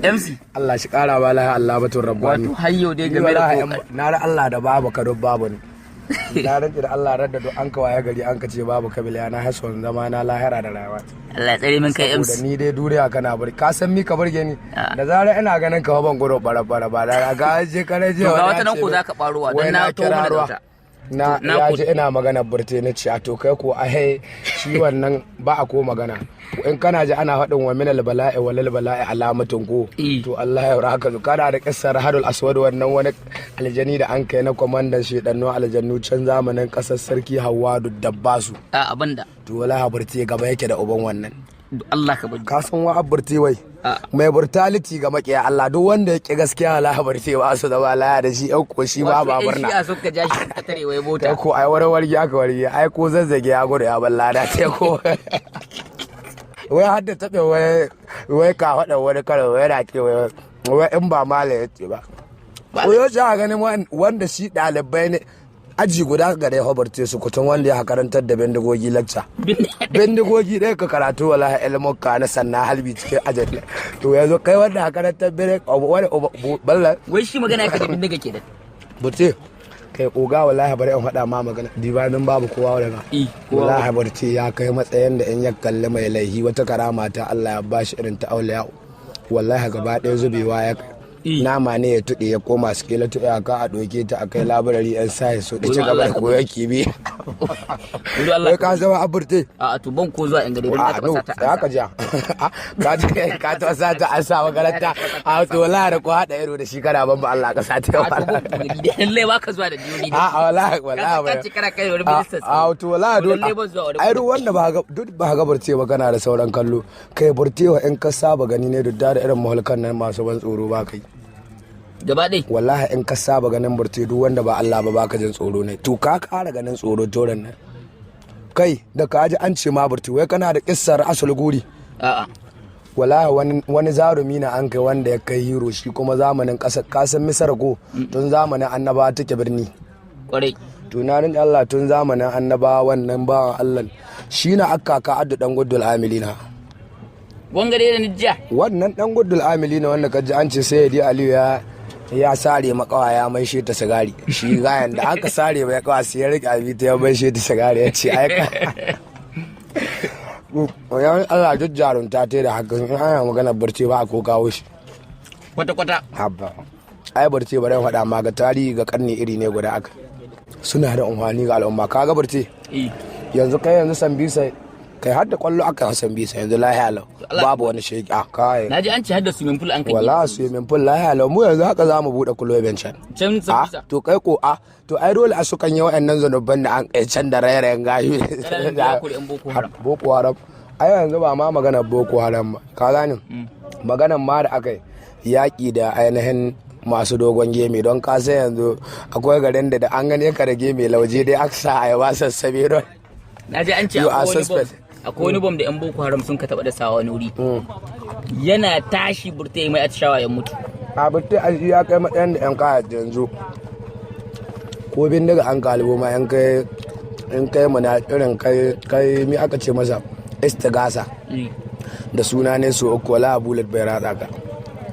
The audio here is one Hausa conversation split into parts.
MC. Allah shi kara ba lahi Allah batun rabbani. Wato har yau dai Ni game da wallahi kokari. Na ra Allah da babu ka duk babu ne. Na rantsi da Allah radda duk an ka waye gari an ka ce babu kabila na hason zama na lahira da rayuwa. Allah ya tsare min kai Saboda MC. ni dai duniya kana bari ka san mi ka burge ni. Ah. Da zarar ina ganin ka ban gudu bara bara ba da ga je kare je To ga wani wata ya nan ce ko min, zaka barowa wai dan na taho kira mana da ruwa. wata. Na Na ya ko- ji ina magana burte na ce a to kai ko ai shi wannan ba a ko magana in kana ji ana faɗin wa minal bala'i walal bala'i alamatun ko. Eh. To Allah ya raka zu kana da kissar hadul aswad, wannan wani aljani da an kai na kwamandan shedannu aljannu can zamanin kasar sarki Hawadu Dabbasu. A abinda. To wallahi burte gaba yake da uban wannan. Allah ka bari. Ka san wa burte wai? A. Mai brutality ga makiya Allah, duk wanda ya ki gaskiya Allah burte ba su zama laya da shi yan koshi ba Wato ba ƴan murna. shi'a suka ja shi suka tare wai mota. Kai ko ai wani wargi aka wargi ai ko zazzage ya gudu ya balla da sai ko wai har da taɓe wai wai ka faɗa wani karo wai yana ce wai wai in ba mala ya ce ba ko yau a ganin wanda shi ɗalibai ne aji guda gare Hobart su kutun wanda ya karantar da bindigogi lecture, bindigogi ɗaya ka karatu wala ilmuka na sannan halbi cikin ajin. To yanzu kai wanda ka karantar bindigogi wani balla. Wai shi magana yake da bindiga kenan. Burte kai oga, wallahi bari in faɗa ma magana dibanin babu kowa wani na. Eh, kowa. Wallahi burte ya kai matsayin da in ya kalli mai laihi wata karama ta Allah ya bashi irin ta auliya, wallahi gaba ɗaya zubewa ya kai. Nama ne ya tuɗe ya koma skeleton ya ka a ɗauke ta a kai labarari yan sa su ci gaba da koyon kimiyya. Wuri Allah. Wai ka zama aburte. A to ban ko zuwa in gare don A ka no taɓa sata. Ya ka ja ka ji ka ta sata an sa makaranta a to wallahi da ko hada ido da shi kana ban ba Allah ka sata. A to ban ko gari dai lallai baka zuwa da diyoni. A a wallahi wallahi. Ka ce kana kai wani ministan a to wallahi dole. Lallai ban zuwa wani. Ai duk wanda ba ga duk ba ga burce ba kana da sauran kallo kai burtewa in ka saba gani ne duk da irin mahulkan nan masu ban tsoro ba kai. Gaba ɗaya. Wallahi in ka saba ganin burte, duk wanda ba Allah ba baka jin tsoro ne. To ka kara ganin tsoro toran nan kai da ka ji an ce ma burte wai kana da kissar asul guri. A'a. Wallahi wani zarumi na an kai wanda ya kai hero shi kuma zamanin ƙasar kasan Misar ko tun zamanin annaba take birni. Kwarai. Tunanin Allah tun zamanin annaba wannan bawan Allah shi na akka ka addu dan guddul amilina. Wanga dai da ni jiya. Wannan dan guddul amilina wanda ka ji an ce sai Aliyu ya sare makawa ya mai shi ta sigari, shi gayan da aka sare mai kawa sai ya rike abi ta ya mai shi ta sigari ya ce ai ka ya Allah duk jarunta ta da haka in ana magana barci ba a ko kawo shi. Kwata kwata. Habba ai barci bari in faɗa ma ga tarihi ga karni iri ne guda aka suna da amfani ga al'umma ka ga barci. Eh. Yanzu kai yanzu Sambisa kai har da kwallo aka Sambisa yanzu lahiya lau. Allah. Babu wani sheki a kai. Na ji an ce har da swimming pool an kai. Wala swimming pool lahiya lau, mu yanzu haka za mu buɗe kulobin can. Can a Sambisa. To kai ko a to ai dole a sukan yi wa'annan zanubban da an kai can da rairayen gayu. Kana da ku da yan Boko Haram. Boko Haram ai yanzu ba ma maganar Boko Haram ba, ka gane maganar ma da aka yi yaƙi da ainihin masu dogon geme don ka san yanzu akwai garin da an gane ka da geme lauje dai aka sa a yi ba sassabe don Na ji an ce You are akwai wani bom. suspect. Akwai wani bom da yan Boko Haram sun ka taba da sawa wani wuri. Yana tashi burtai mai atishawa ya mutu. A burte a ya kai matsayin da yan kaya yanzu ko bindiga an kalibo ma yan kai in kai mana irin kai kai mi aka ce masa istigasa da suna ne su uku, wala bullet bai ratsa ka.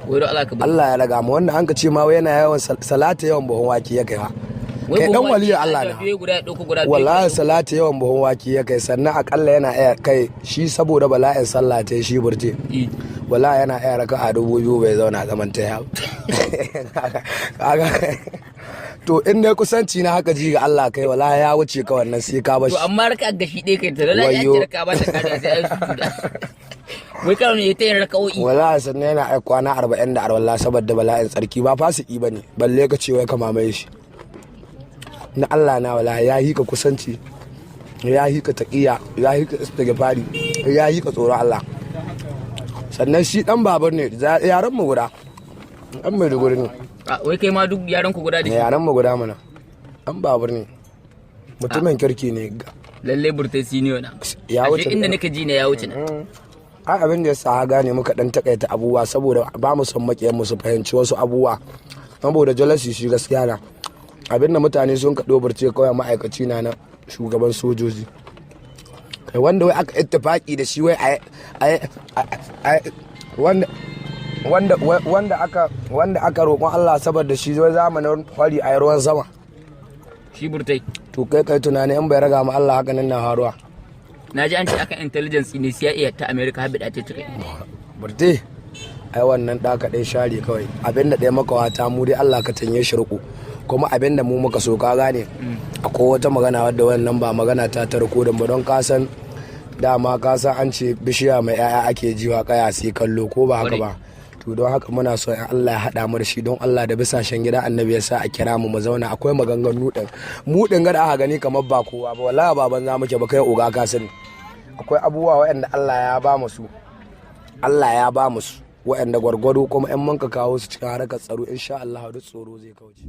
Wai don Allah ka bari. Allah ya raga mu wanda an ka ce ma wai yana yawan salata yawan buhun wake ya kai ha. Wai Kai dan buhun waliyu wake Allah aka na. biyo guda ya ɗauko guda biyu. Wallahi salata yawan buhun wake ya kai, sannan akalla yana iya kai shi saboda bala'in sallah ta shi burte. Wallahi yana iya raka a 2000 bai zauna zaman ta ya kaga to in dai kusanci na haka ji ga Allah kai wallahi ya wuce ka wannan sai ka bashi. To amma raka gashi ɗaya kai ta lalai ya Wayyo. ce raka ba ta kare sai ai su da. Wai kawai ne ta yin raka'o'i. Wallahi sannan yana ai kwana 40 da arwallah saboda bala'in tsarki, ba fasiki bane balle ka ce wai ka mamaye shi. Na Allah na wallahi ya yi ka kusanci, ya yi ka taqiya, ya yi ka istighfari, ya yi ka tsoron Allah. Sannan shi dan babur ne, yaran mu guda, dan Maiduguri ne. Ah, wai kai ma duk yaran ku guda da shi. Yaran mu guda mana, dan babur ne, mutumin kirki ne. Lalle burtai senior na. Ya Ashe wuce. Inda nake ji ne ya wuce na. Ai abin da ya sa gane muka dan takaita abubuwa saboda ba mu son makiyan mu su fahimci wasu abubuwa saboda jealousy. Shi gaskiya na abin da mutane sun ka dobarce kawai ma'aikaci na na shugaban sojoji. Kai wanda wai aka ittifaki da shi, wai a wanda aka roƙon Allah saboda shi, wai zamanin fari a ruwan sama. Shi Burtai. To kai tunani in bai raga ma Allah haka nan na haruwa. Na ji an ce akan intelligence ne CIA ta America har bida ce ta kai. Burte, ai wannan ɗa kaɗai share kawai. Abinda ɗaya maka wata, mu dai Allah ka tanye shi riko, kuma abinda mu muka so, ka gane, akwai wata magana wadda wannan ba magana ta tarko da ba, don ka san dama ka san an ce bishiya mai 'ya'ya ake jiwa kaya sai kallo, ko ba haka ba? To don haka muna so in Allah ya haɗa mu da shi, don Allah da bisashen gida Annabi ya sa a kira mu mu zauna. Akwai maganganu ɗin mu ɗin ga da aka gani kamar ba kowa ba, wallahi ba banza muke ba. Kai oga, ka sani akwai abubuwa waɗanda Allah ya ba mu su, Allah ya ba mu su, waɗanda gwargwado kuma in mun ka kawo su cikin harkar tsaro, insha Allah duk tsoro zai kauce.